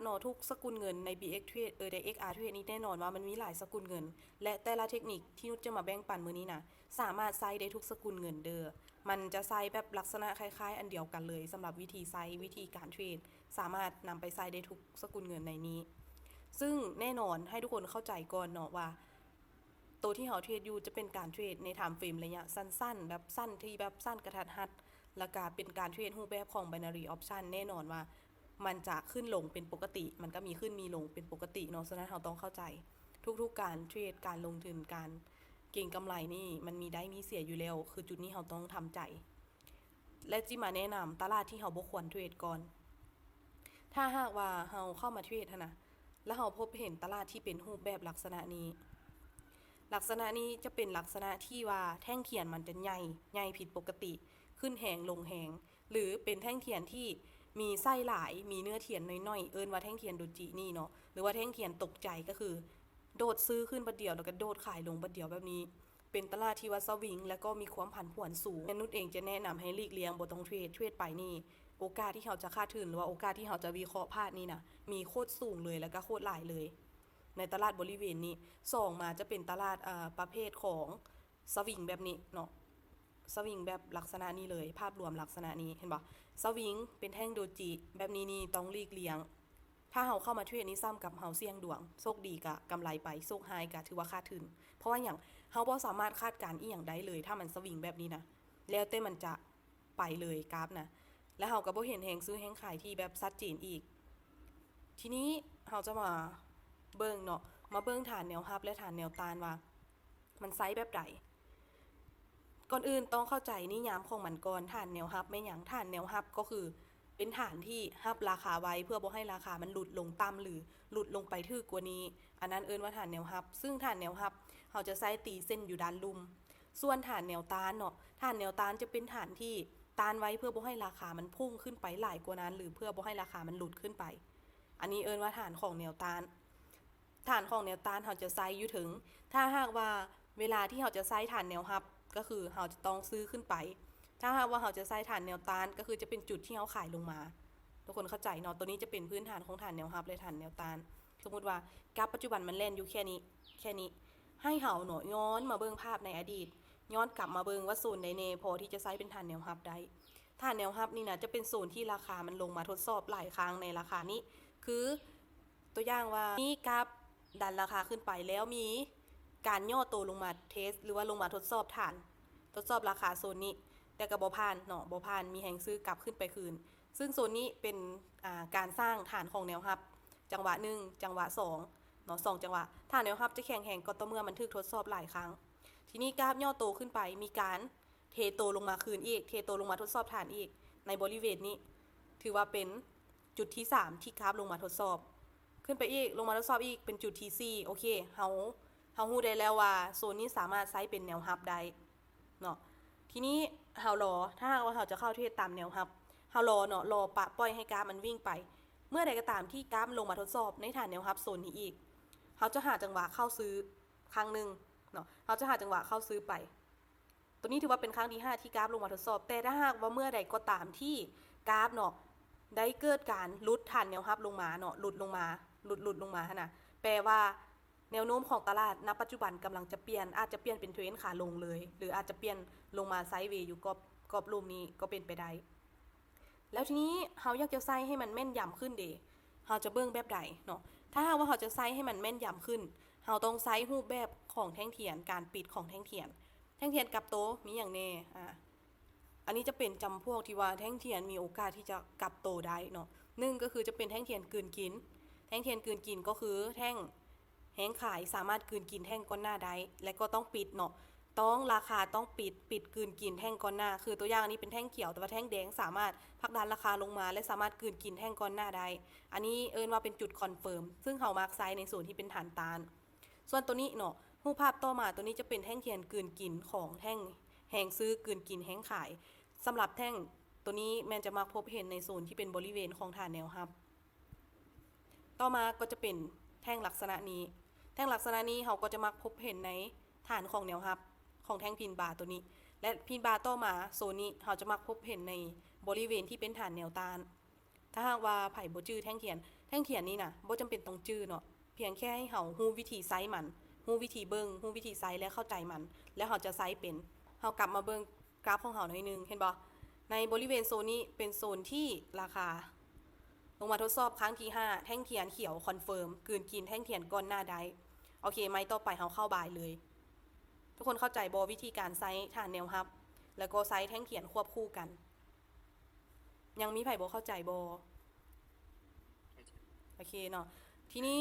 ເນາະ ທຸກສະກຸນເງິນໃນ ບີເອັກ ເທຣດ ເອີ ໃນ ເອັກອາ ເທຣດນີ້ ແນ່ນອນວ່າມັນມີຫຼາຍສະກຸນເງິນ ແລະ ແຕ່ລະເທັກນິກທີ່ນຸດຈະມາແບ່ງປັນມື້ນີ້ນະ ສາມາດໃຊ້ໄດ້ທຸກສະກຸນເງິນເດີ້. ມັນຈະໃຊ້ແບບລັກສະນະຄ້າຍໆອັນດຽວກັນເລີຍ ສຳລັບວິທີໃຊ້ ວິທີການເທຣດ ສາມາດນຳໄປໃຊ້ໄດ້ທຸກສະກຸນເງິນໃນນີ້. ຊຶ່ງແນ່ນອນໃຫ້ທຸກຄົນເຂົ້າໃຈກ່ອນເນາະວ່າ ໂຕທີ່ເຮົາເທຣດຢູ່ຈະເປັນການເທຣດໃນ time frame ໄລຍະສັ້ນໆ ແບບສັ້ນທີ່ແບບສັ້ນກະທັດຮັດ ແລ້ວກະເປັນການເທຣດຮູບແບບຂອງ binary option ແນ່ນອນວ່າມັນຈະຂຶ້ນລົງເປັນປົກກະຕິ ມັນກະມີຂຶ້ນມີລົງເປັນປົກກະຕິເນາະ. ສະນັ້ນເຮົາຕ້ອງເຂົ້າໃຈ ທຸກໆການເທຣດ ການລົງທຶນ ການເກັງກຳໄລນີ້ ມັນມີໄດ້ມີເສຍຢູ່ແລ້ວ ຄືຈຸດນີ້ເຮົາຕ້ອງທຳໃຈ. ແລະ ຊິມາແນະນຳຕະຫຼາດທີ່ເຮົາບໍ່ຄວນເທຣດກ່ອນ. ຖ້າຫາກວ່າເຮົາເຂົ້າມາເທຣດຫັ້ນນະ ແລ້ວເຮົາພົບເຫັນຕະຫຼາດທີ່ເປັນຮູບແບບລັກສະນະນີ້ ລັກສະນະນີ້ຈະເປັນລັກສະນະທີ່ວ່າແທ່ງທຽນມັນຈະໃຫຍ່ ໃຫຍ່ຜິດປົກກະຕິ ຂຶ້ນແຮງລົງແຮງ ຫຼື ເປັນແທ່ງທຽນທີ່ມີໄສ້ຫຼາຍ ມີເນື້ອທຽນໜ້ອຍໆ ເອີ້ນວ່າແທ່ງທຽນໂດຈິນີ້ເນາະ ຫຼືວ່າແທ່ງທຽນຕົກໃຈ ກໍຄືໂດດຊື້ຂຶ້ນບາດດຽວ ແລ້ວກໍໂດດຂາຍລົງບາດດຽວແບບນີ້. ເປັນຕະຫຼາດທີ່ວ່າສະວິງ ແລະ ກໍມີຄວາມຜັນຜວນສູງ. ແມ່ນຸດເອງຈະແນະນຳໃຫ້ຫຼີກລ່ຽງ ບໍ່ຕ້ອງເທຣດ. ເທຣດໄປນີ້ ໂອກາດທີ່ເຮົາຈະຂາດທຶນ ຫຼືວ່າໂອກາດທີ່ເຮົາຈະວິເຄາະພາດນີ້ນະ ມີໂຄດສູງເລີຍ ແລ້ວກໍໂຄດຫຼາຍເລີຍ ໃນຕະຫຼາດບໍລິເວນນີ້. ສອງມາຈະເປັນຕະຫຼາດ ເອີ ປະເພດຂອງສະວິງແບບນີ້ເນາະ ສະວິງແບບລັກສະນະນີ້ເລີຍ ພາບລວມລັກສະນະນີ້ ເຫັນບໍ່? ສະວິງເປັນແທ່ງໂດຈິແບບນີ້ນີ້ ຕ້ອງຫຼີກລ່ຽງ. ຖ້າເຮົາເຂົ້າມາເທຣດນີ້ຊ້ຳກັບເຮົາສ່ຽງດວງ ໂຊກດີກະກຳໄລໄປ ໂຊກຮ້າຍກະຖືວ່າຂາດທຶນ. ເພາະວ່າຫຍັງ? ເຮົາບໍ່ສາມາດຄາດການອີ່ຫຍັງໄດ້ເລີຍ ຖ້າມັນສະວິງແບບນີ້ນະ ແລ້ວແຕ່ມັນຈະໄປເລີຍກາຟນະ ແລະ ເຮົາກໍບໍ່ເຫັນແຮງຊື້ແຮງຂາຍທີ່ແບບຊັດເຈນອີກ. ທີນີ້ເຮົາຈະມາເບິ່ງເນາະ ມາເບິ່ງຖານແນວຮັບ ແລະ ຖານແນວຕ້ານວ່າ ມັນໃຊ້ແບບໃດ? ກ່ອນອື່ນຕ້ອງເຂົ້າໃຈນິຍາມຂອງມັນກ່ອນ. ຖານແນວຮັບແມ່ນຫຍັງ? ຖານແນວຮັບກໍຄືເປັນຖານທີ່ຮັບລາຄາໄວ້ ເພື່ອບໍ່ໃຫ້ລາຄາມັນຫຼຸດລົງຕ່ຳ ຫຼື ຫຼຸດລົງໄປຖືກກວ່ານີ້ ອັນນັ້ນເອີ້ນວ່າຖານແນວຮັບ. ຊຶ່ງຖານແນວຮັບເຮົາຈະໃຊ້ຕີເສັ້ນຢູ່ດ້ານລຸ່ມ. ສ່ວນຖານແນວຕ້ານເນາະ ຖານແນວຕ້ານຈະເປັນຖານທີ່ຕ້ານໄວ້ ເພື່ອບໍ່ໃຫ້ລາຄາມັນພຸ່ງຂຶ້ນໄປຫຼາຍກວ່ານັ້ນ ຫຼື ເພື່ອບໍ່ໃຫ້ລາຄາມັນຫຼຸດຂຶ້ນໄປ. ອັນນີ້ເອີ້ນວ່າຖານຂອງແນວຕ້ານ. ຖານຂອງແນວຕ້ານເຮົາຈະໃຊ້ຢູ່ເທິງ. ຖ້າຫາກວ່າເວລາທີ່ເຮົາຈະໃຊ້ຖານແນວຮັບ ກໍຄືເຮົາຈະຕ້ອງຊື້ຂຶ້ນໄປ. ຖ້າຫາກວ່າເຮົາຈະໃຊ້ຖານແນວຕ້ານ ກໍຄືຈະເປັນຈຸດທີ່ເຮົາຂາຍລົງມາ. ທຸກຄົນເຂົ້າໃຈເນາະ? ໂຕນີ້ຈະເປັນພື້ນຖານຂອງຖານແນວຮັບ ແລະ ຖານແນວຕ້ານ. ສົມມຸດວ່າກາຟປັດຈຸບັນມັນແລ່ນຢູ່ແຄ່ນີ້ ແຄ່ນີ້. ໃຫ້ເຮົາເນາະ ຍ້ອນມາເບິ່ງພາບໃນອະດີດ ຍ້ອນກັບມາເບິ່ງວ່າໂຊນໃດແດ່ພໍທີ່ຈະໃຊ້ເປັນຖານແນວຮັບໄດ້. ຖານແນວຮັບນີ້ນະ ຈະເປັນໂຊນທີ່ລາຄາມັນລົງມາທົດສອບຫຼາຍຄັ້ງໃນລາຄານີ້ ຄື ຕົວຢ່າງວ່າມີກາຟດັນລາຄາຂຶ້ນໄປ ແລ້ວມີການຫຍໍ້ໂຕລົງມາເທສ ຫຼືວ່າລົງມາທົດສອບຖານ ທົດສອບລາຄາໂຊນນີ້ ແຕ່ກໍບໍ່ຜ່ານເນາະ ບໍ່ຜ່ານ ມີແຮງຊື້ກັບຂຶ້ນໄປຄືນ. ຊຶ່ງໂຊນນີ້ເປັນ ອ່າ ການສ້າງຖານຂອງແນວຮັບ ຈັງຫວະໜຶ່ງ ຈັງຫວະສອງເນາະ ສອງຈັງຫວະ. ຖານແນວຮັບຈະແຂງແຮງກໍຕໍ່ເມື່ອມັນຖືກທົດສອບຫຼາຍຄັ້ງ. ທີນີ້ກາຟຫຍໍ້ໂຕຂຶ້ນໄປ ມີການເທໂຕລົງມາຄືນອີກ ເທໂຕລົງມາທົດສອບຖານອີກ ໃນບໍລິເວນນີ້ ຖືວ່າເປັນຈຸດທີສາມທີ່ກາຟລົງມາທົດສອບ. ຂຶ້ນໄປອີກ ລົງມາທົດສອບອີກ ເປັນຈຸດທີສີ່. ໂອເຄ ເຮົາ ເຮົາຮູ້ໄດ້ແລ້ວວ່າໂຊນນີ້ສາມາດໃຊ້ເປັນແນວຮັບໄດ້ເນາະ. ທີນີ້ເຮົາລໍ ຖ້າຫາກວ່າເຮົາຈະເຂົ້າເທຣດຕາມແນວຮັບ ເຮົາລໍເນາະ ລໍປະປ່ອຍໃຫ້ກາຟມັນວິ່ງໄປ. ເມື່ອໃດກໍຕາມທີ່ກາຟມັນລົງມາທົດສອບໃນຖານແນວຮັບໂຊນນີ້ອີກ ເຮົາຈະຫາຈັງຫວະເຂົ້າຊື້ຄັ້ງໜຶ່ງເນາະ ເຮົາຈະຫາຈັງຫວະເຂົ້າຊື້ໄປ. ໂຕນີ້ຖືວ່າເປັນຄັ້ງທີຫ້າທີ່ກາຟລົງມາທົດສອບ. ແຕ່ຖ້າຫາກວ່າເມື່ອໃດກໍຕາມທີ່ກາຟເນາະ ໄດ້ເກີດການຫຼຸດຖານແນວຮັບລົງມາເນາະ ຫຼຸດລົງມາ ຫຼຸດ ຫຼຸດລົງມາຫັ້ນນະ ແປວ່າແນວໂນ້ມຂອງຕະຫຼາດ ນະປັດຈຸບັນກຳລັງຈະປ່ຽນ ອາດຈະປ່ຽນເປັນເທຣນຂາລົງເລີຍ ຫຼື ອາດຈະປ່ຽນລົງມາໄຊເວຢູ່ກອບ ກອບລຸ່ມນີ້ກໍເປັນໄປໄດ້. ແລ້ວທີນີ້ເຮົາຢາກຈະໃຊ້ໃຫ້ມັນແມ່ນຢຳຂຶ້ນເດ ເຮົາຈະເບິ່ງແບບໃດເນາະ? ຖ້າຫາກວ່າເຮົາຈະໃຊ້ໃຫ້ມັນແມ່ນຢຳຂຶ້ນ ເຮົາຕ້ອງໃຊ້ຮູບແບບຂອງແທ່ງທຽນ ການປິດຂອງແທ່ງທຽນ. ແທ່ງທຽນກັບໂຕມີຫຍັງແດ່? ອາ ອັນນີ້ຈະເປັນຈຳພວກທີ່ວ່າແທ່ງທຽນມີໂອກາດທີ່ຈະກັບໂຕໄດ້ເນາະ. ໜຶ່ງ ກໍຄືຈະເປັນແທ່ງທຽນກືນກິນ. ແທ່ງທຽນກືນກິນກໍຄືແທ່ງແຮງຂາຍສາມາດກືນກິນແທ່ງກ່ອນໜ້າໄດ້ ແລະ ກໍຕ້ອງປິດເນາະ. ຕ້ອງ ລາຄາຕ້ອງປິດ ປິດກືນກິນແທ່ງກ່ອນໜ້າ. ຄືຕົວຢ່າງອັນນີ້ເປັນແທ່ງຂຽວ ແຕ່ວ່າແທ່ງແດງສາມາດຜັກດັນລາຄາລົງມາ ແລະ ສາມາດກືນກິນແທ່ງກ່ອນໜ້າໄດ້. ອັນນີ້ເອີ້ນວ່າເປັນຈຸດຄອນເຟີມ ຊຶ່ງເຮົາມັກໃຊ້ໃນໂຊນທີ່ເປັນຖານຕ້ານ. ສ່ວນໂຕນີ້ເນາະ ຮູບພາບຕໍ່ມາ ໂຕນີ້ຈະເປັນແທ່ງທຽນກືນກິນຂອງແທ່ງແຮງຊື້ ກືນກິນແຮງຂາຍ. ສຳລັບແທ່ງໂຕນີ້ແມ່ນຈະມັກພົບເຫັນໃນໂຊນທີ່ເປັນບໍລິເວນຂອງຖານແນວຮັບ. ຕໍ່ມາກໍຈະເປັນແທ່ງລັກສະນະນີ້. ແທ່ງລັກສະນະນີ້ເຮົາກໍຈະມັກພົບເຫັນໃນຖານຂອງແນວຮັບຂອງແທ່ງພີນບາໂຕນີ້ ແລະ ພີນບາຕໍ່ມາໂຊນນີ້ ເຮົາຈະມັກພົບເຫັນໃນບໍລິເວນທີ່ເປັນຖານແນວຕ້ານ. ຖ້າຫາກວ່າໃຜບໍ່ຈື່ແທ່ງທຽນ, ແ ທ່ງທຽນນີ້ນະ ບໍ່ຈຳເປັນຕ້ອງຈື່ເນາະ, ພຽງແຄ່ໃຫ້ເຮົາຮູ້ວິທີໃຊ້ມັນ, ຮູ້ວິທີເບິ່ງ, ຮູ້ວິທີໃຊ້ ແລະ ເຂົ້າໃຈມັນ, ແລ້ວເຮົາຈະໃຊ້ເປັນ. ເຮົາກັບມາເບິ່ງກຣາຟຂອງເຮົາໜ້ອຍໜຶ່ງ, ເຫັນບໍ່? ໃນບໍລິເວນໂຊນນີ້ເປັນໂຊນທີ່ລາຄາ ລົງມາທົດສອບຄັ້ງທີຫ້າ ແທ່ງທຽນຂຽວຄອນເຟີມ ກືນກິນແທ່ງທຽນກ່ອນໜ້າໄດ້. ໂອເຄ, ໄມ້ຕໍ່ໄປເຮົາເຂົ້າບາຍເລີຍ. ທຸກຄົນເຂົ້າໃຈບໍ່ ວິທີການໃຊ້ຖານແນວຮັບ ແລ້ວກໍໃຊ້ແທ່ງທຽນຄວບຄູ່ກັນ? ຍັງມີໃຜບໍ່ເຂົ້າໃຈບໍ່? ໂອເຄເນາະ, ທີນີ້